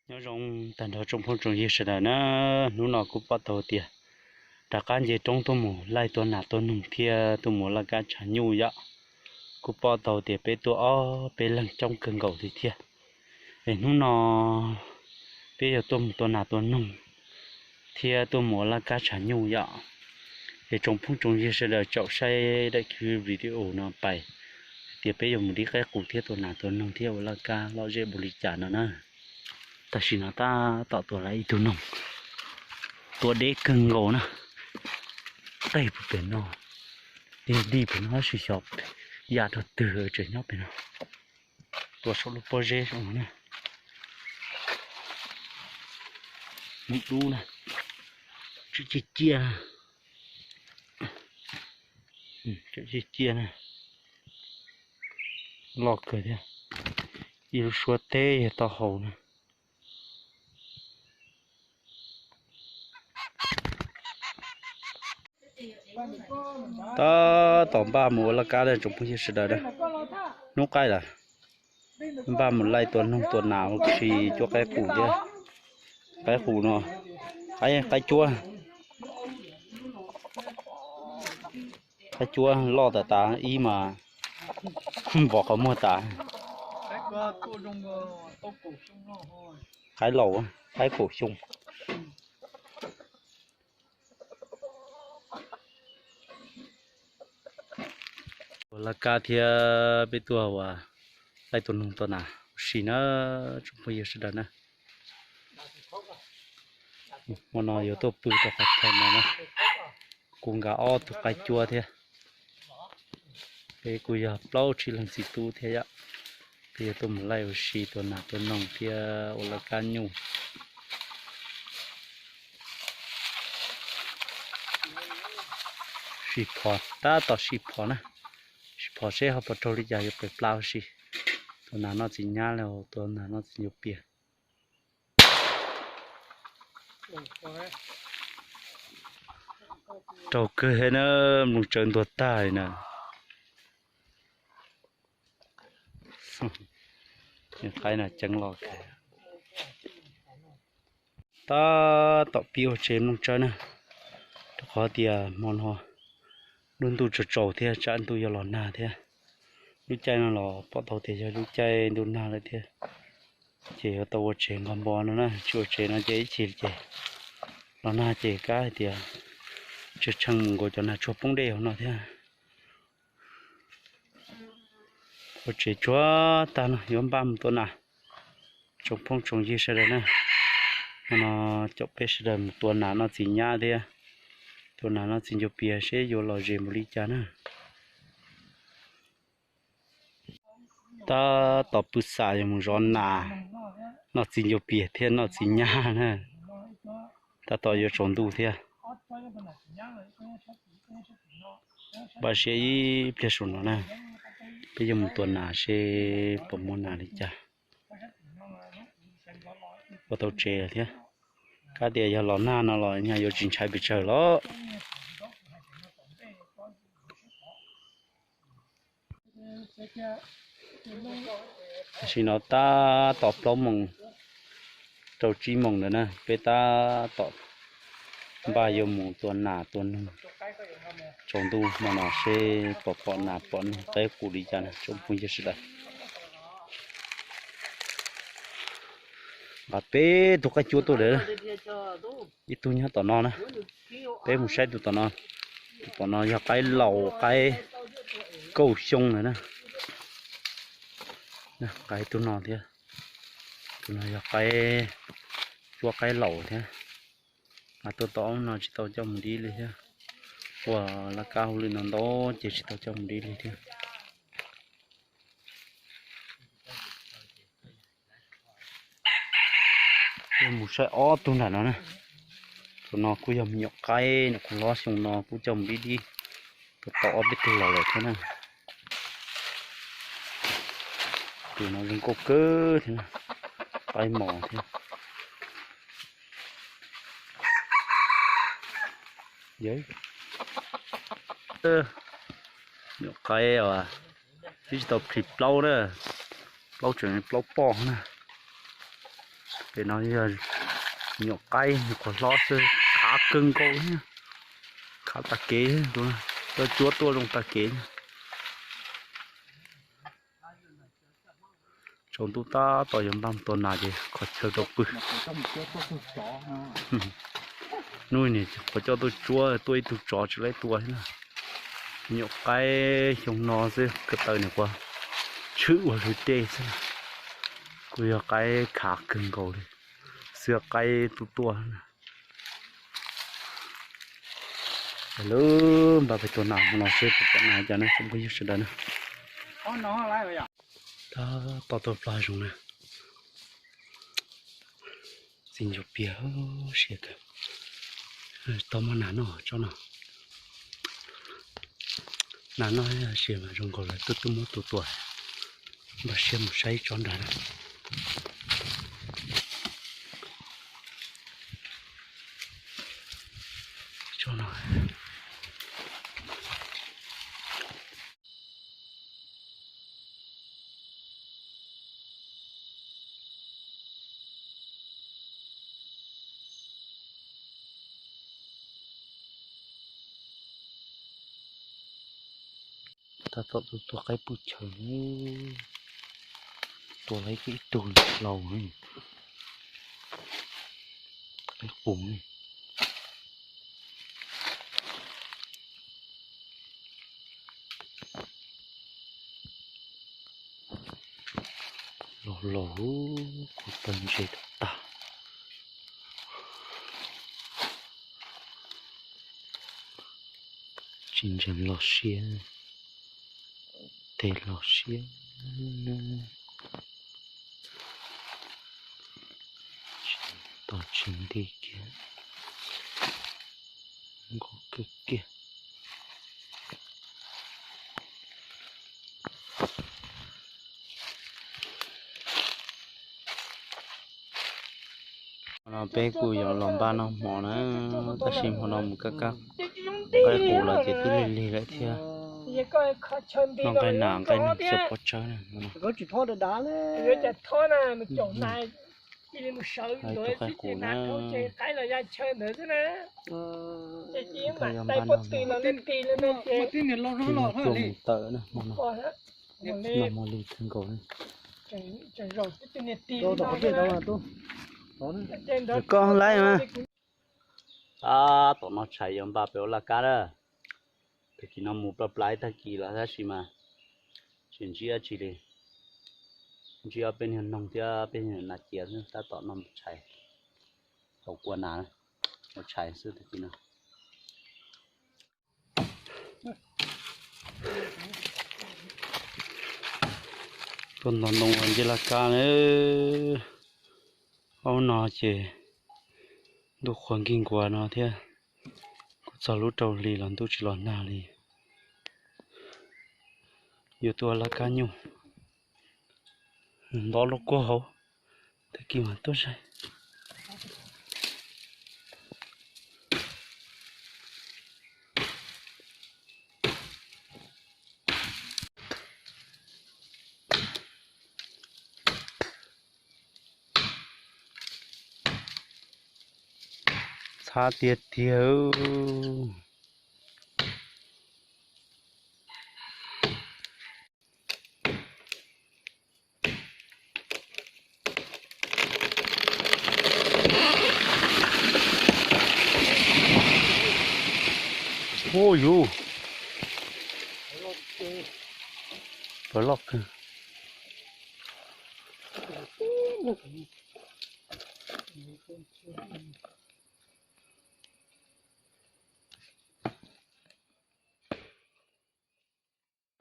Nyob zoo tag nrho tsoom phooj tsoom ywg sawv daws na, hnub no kuj pom tau tias rov qab nce roob tuaj mus laij tua nas tua noog thiab tuaj mus laj kab tshav nyuj yom. Kuj pom tau tias peb tuaj ob peb leeg coob kawg nkaus li thiab. Es hnub no peb yuav tuaj mus tua nas tua noog thiab tuaj mus ua laj kab tshav nyuj yom. Es tsoom phooj tsoom ywg sawv daws caum saib daim video no pais hais tias peb yuav mus dib qaib qus thiab tua nas tua noog thiab ua laj kab lom zem npaum li cas no na. Tam sim no tab tom tua lawm ib tug noog, tua deb kawg nkaus na. Qeg puag pem no, tig dig pem no tab sis xyov yam rau twg tseem nyob pem no. Tua saum lub pob zeb saum no na. Mus dub na, tseem ciaj ciaj, tseem ciaj ciaj na. Loj kawg thiab, ib lub suab teb yog taub hau na. Tab tom npaj mus ua laj kab na tsoom phooj ywg sawv daws na. Hnub qaij lawm, npaj mus laij tua noog tua nas ua si cuab qaib qus thiab. Qaib qus no, qaib, qaib cuab, qaib cuab loj tas tas ib mas npog qhov muag tas. Qaib laus, qaib kaum xyoo. Ua laj kab thiab peb tuaj ua laij tua noog tua nas ua si na tsoom phooj ywg sawv daws na. Hmo no yuav tuaj pw rau qhov chaw no na. Kuv nkag ob tug qaib cuab thiab. Peb kuj yog plaub tsib leeg txiv tub thiab yom. Peb yuav tuaj mus laij ua si tua nas tua noog thiab ua laj kab nyuj. Sib phom, tab tom sib phom na. Sib phom seb ho puas raug li cas yuav pem pla ua si. Tua nas noj txiv nyab los tua nas noj txiv ncuav pias. Raug kawg thiab na, mloog tsawb ntuag tag li na. Qaib no ceeb los kawg. Tab tom pib ua tsev mloog tsawb na, rau qhov tias hmo no lub ntuj tsaus tsaus thiab tsam ntuj yuav los nag thiab. Lub caij no los pom tau tias yog lub caij ntuj nag lawm thiab, ces yuav tau ua tsev nqos npos no na, tsis ua tsev no ces ib chim ces los nag ces kab hais tias tsw tshee mus nkaus cov nag tshuab poob dej hauv no thiab. Ua tsev tsuag tag no yuav npaj mus tua nas. Tsoom phooj tsoom ywg sawv daws na, hmo no caum peb sawv daws mus tua nas noj txiv nyab thiab tua nas noj txiv ncuav pias seb yuav lom zem npaum li cas na. Tab tom pw xam yuav mus zov nas noj txiv ncuav pias thiab noj txiv nyab na. Tab tom yuav tsaus ntuj thiab. Npaj siab ib pliag saum no na, peb yuav mus tua nas seb puas muaj nas li cas. Ua tau tsev thiab, kab tias yog los nag no los nyaj yuav tsis ntshai pes tsawg los. Tam sim no tab tom plaub moos rau tsib moos ntawd na, peb tab tom npaj yuav mus tua nas tua noog. Tsaus ntuj hmo no seb pom pom nas pom noog qaib qus li cas na tsoom phooj ywg sawv daws. Nqa peb tug qaib cuab tuaj lawm, ib tug nyob tom no na. Peb mus saib tus tom no, tus tom no yog qaib laus qaib kaum xyoo lawm na. Nqa ib tug no thiab, tus no yog qaib cuab qaib laus thiab. Nqa tuaj tom no tsis tau coj mus dib li thiab, ua laj kab hauj lwm no ntau ces tsis tau coj mus dib li thiab. Mus saib ob tug nram no na. Tus no kuj yog me nyuam qaib nyuam qhuav hlob xyoo no kuj coj mus dib dib, tau tau ob peb tug los lawm thiab na. Tus no zoo nkauj kawg thiab, qaib mos thiab. Nyuam qaib os, twb tsis tau plhis plaub na, plaub tseem plaub poj na. Pem no yog nyuam qaib nyuam qhuav hlob xwb, khav kawg nkaus thiab, khav tag kev, coj cuab tuaj zoo tag kev. Tsaus ntuj tab tom yuav npaj mus tua nas ces qhov chaw tau pw. Hnub niam qhuav coj tuaj tsuab tuaj ib tug tsov tsis laib tua thiab na. Nyuam qaib xyoo no xwb ko taw niam qhuav tshwm ua hlwv dej xwb. Kuj yog qaib khav kawg nkaus li, xwb qaib tuaj tuaj na. Lub npaj pem tua nas hmo no seb puas pom nas cas na tsoom phooj ywg sawv daws na. Tab tom tuaj plag zoov na. Txiv ncuav pias siab kawg. Tau muaj nas noj tsob no. Nas noj siab mas zoo nkaus lawv twb twb muab tua tua. Npaj siab mus saib tsob nrad na. Tsob no. Tab tom tua qaib pwj chaw, tua lawm ib tug laus, qaib qus. Los los, kuv pawg ntses tag tag. Tsis ntseeg los siab, tes los siab. Tos tsis nti kiag, nkaus kiag kiag. Hmo no peb kuj yuav los npaj noj hmo na, tab sis hmo no mus kaj kaj, nqaij qus los ces twb lig lig lawm thiab. Noj nqaij nas nqaij neeg xyaw pob tsawb na. Tus qaib qus na, yog npaj noj hmo, tuaj mus tawm na hmo no. Noj hmo lig kawg nkaus. Koj laib mas. Tab tom noj tshais yuav npaj pem ua laj kab na. Tag kis no mus plab plab ib tag kis los tab sis mas tsis ntsib dab tsi li. Ntsib ob peb niag noog thiab peb niag nas cia xwb, tab tom noj tshais, tau kua nas, ua tshais xwb tag kis no. Tuaj ntov ntoo los nce laj kab na. Ob hnub no ces ntuj qhuav nkig nkuav no thiab, kuj txog lub rau hli los ntuj tsis los nag li. Yuav tuaj laj kab nyuj, ntov lub kua hauv, tag kis mas tuaj saib. Txhab tiag tiag. Ua yus, pawg loj kawg.